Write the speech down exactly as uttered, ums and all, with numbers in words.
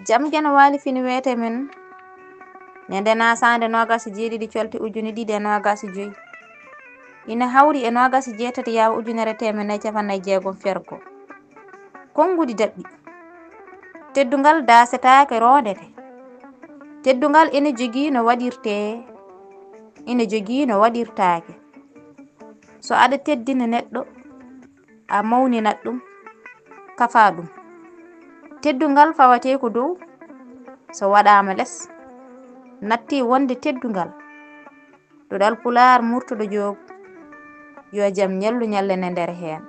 Jam Geno Waali fini weete men ñande naasande noogas e jeeɗiɗi colte ujune ɗiɗi e noogas e joy, ina hawri e noogas e jeetati yaawa ujunere teemennayi capannayi jeegom fergo. Konngudi daɓɓi. Teddungal daasetaake, roondete. Teddungal ene jogii no waɗirtee, ene jogii no waɗirtaake. So aɗa teddina neɗɗo, a mawninat ɗum, kafaa ɗum. Teddungal fawatee ko dow, so waɗaama les, nattii wonde teddungal. Duɗal Pulaar, Murtuɗo Joob, yo jam ñallu ñallen e nder heen.